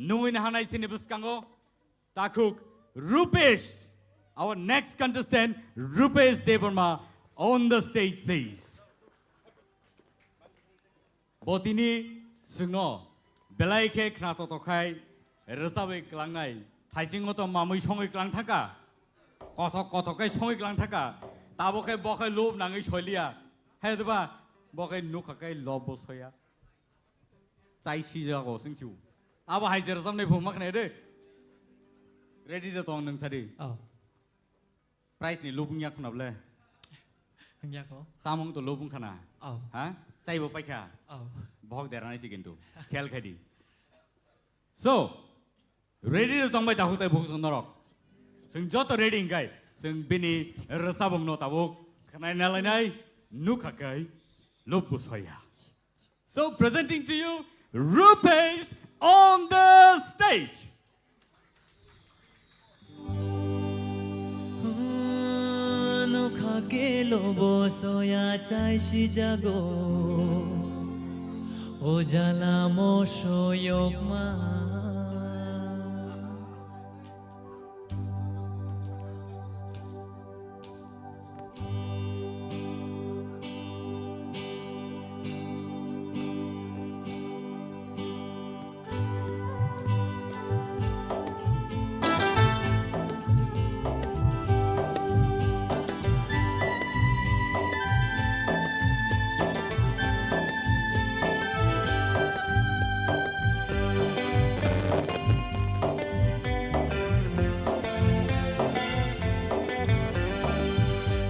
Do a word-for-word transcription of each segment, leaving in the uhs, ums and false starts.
Nungwi nahanai chini bwskango takhuk Rupesh, our next contestant, Rupesh Debbarma, on the stage, please. Botini swngo belai khe khna toto khai rwchabwi klangnai, thaisingo to mamwi songwi klang thangkha, kothok kothok khai songwi klang thangkha, tabo khe bo khe lob nangwi soiliya, hai deba bo khe nukha khai lob bo soya. Chai sijago singchu. Abo hai je rwchabnai phung ma khnai de. Ready de tong nwng sadi. Oh. Prize ni lubung yak khna ble. Ang yak ho. Samung to lubung khana. Oh. Ha? Chai bo paikha. Oh. Bohok deranai si kintu. Khel khadi. So, ready de tong bai takhuk tai bukhuk song norok. Sing joto ready ingkai. Sing bini rwchabung no tabuk. Khnai nalainai. Nukha kai. Lubbu soya. So presenting to you, Rupesh on the stage. Nokha kelo bo soya chai sijago, o jala mo soyokma.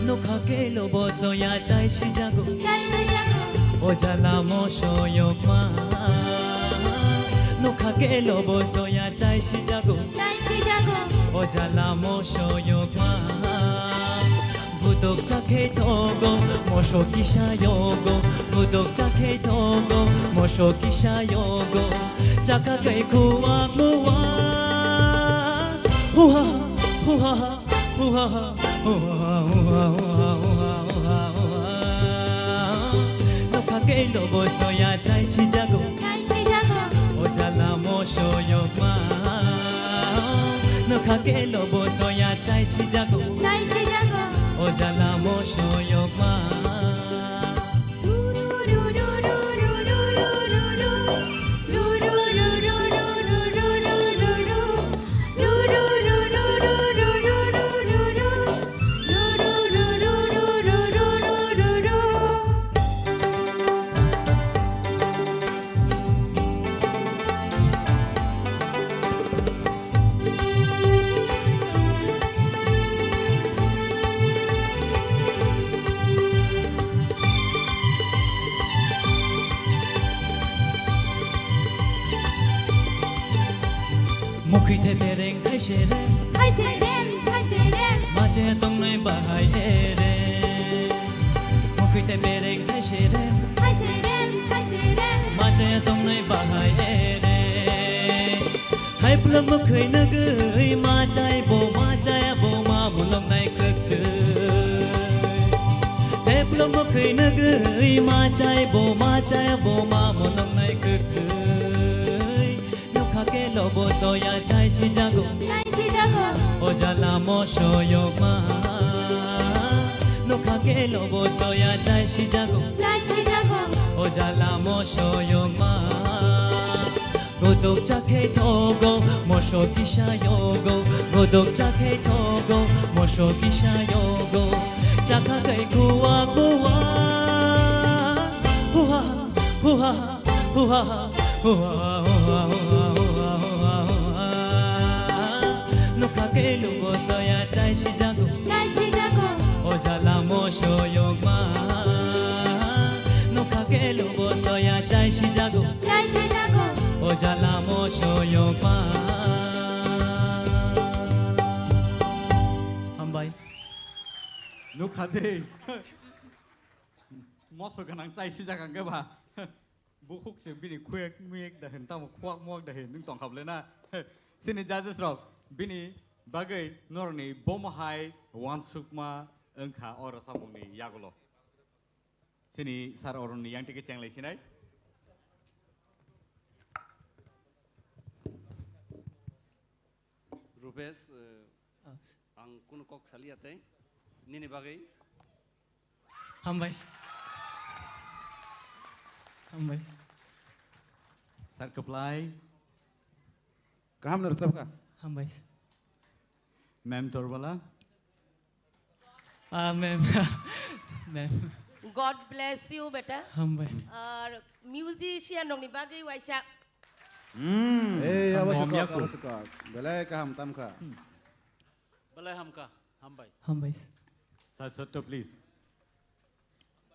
Nokha kelo bo soya chai sijago. Chai sijago. O jala mo soyokma. Nokha kelo bo soya chai sijago. Chai sijago. O jala mo soyokma. Budok chakhe togo, moso kisa yogo. Budok chakhe togo, moso kisa yogo. Chaka kai kuwa kuwa. Huha, huha, huha, huha, huha. Nokha kelo bo soya chai sijago. Chai sijago. O jala mo soyokma. Nokha kelo bo soya chai sijago. Chai sijago. O jala mo soyokma. Mukhwi the bereng thaise rem. Thaise rem, thaise rem. Mache tongnai bahai ere. Mukhwi the bereng thaise rem. Thaise rem, thaise rem. Mache tongnai bahai ere. Thaiplwm mukhwi nugwi machai bo machai bo ma mulok nai kwktwi. Thaiplwm mukhwi nugwi machai bo machai bo ma mulok nai kwktwi. Nokha kelo bo soya chai sijago. Chai sijago. O jala mo soyokma. Nokha kelo bo soya chai sijago. Chai sijago. O jala mo soyokma. Godok chakhe togo, moso kisa yogo. Godok chakhe togo, moso kisa yogo. Chakha kai kuwa kuwa. Huha, huha. Huha, huha, huha. Nokha kelo bo soya chai sijago. Chai sijago. O jala mo soyokma. Nokha kelo bo soya chai sijago. Chai sijago. O jala mo soyokma. Hambai. Nukha de. Moso ganang chai sijak ang khe ba. Bukhuk se bini khuyek muyek da hin, tamo khuak muak da hin, nwng tong kha bole na? Chini judges rok bini bagwi norokni bomo hai uansukma wngkha o rwchapmungni yagulo. Chini sir oroni yang tike chenglai sinai. Bes, eh, Oh. Ang kunu kok saliya tei nini bagwi. Hambai. Hambai. Sir Kwplai. Kaham no rwchapkha. Hambai. Ma'am Torbala. Ah, ma'am. Ma'am. God bless you, beta. Hambai. Ar musician rokni bagwi waisa. Hmm. Ei, abo Hambai. Sukok, Hamya abo kuk. Sukok. Belai kaham tamkha. Hmm. Belai hamkha, hambai. Hambai, sir. Sir Sotto, please.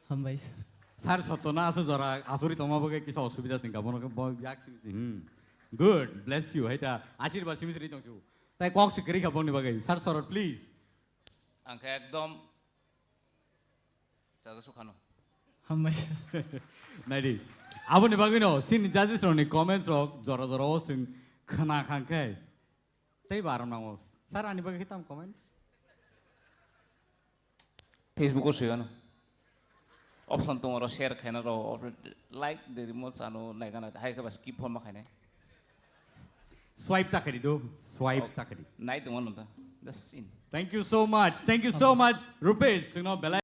Hambai, sir. Sir Sotto na aswk jora asuri tongma bagwi kisa osubida singkha, bono khe bo yak simi si, hmm. Good, bless you, hai ta, ashirbad simi siri tongsu. Tai kok se kwrwi kha boni bagwi. Sir Sorot, please. Ang khe ekdom chajaksuk khano. Hambai, sir. Naidi. Aboni bagwi no, sini judges rokni comments rok jora jora o chwng khna khang khe. Tei ba aram nango. Sir, ani bagwi khitam comments? Facebook o swi ano. Option tongo oro share khaina ro, like de rimo chano naigana, hai khe ba skip hor ma khainai. Swipe ta khadi do, swipe Oh, ta khadi. Nai tongo no ta. Just in. Thank you so much. Thank you so much, Rupesh. Chwngno belai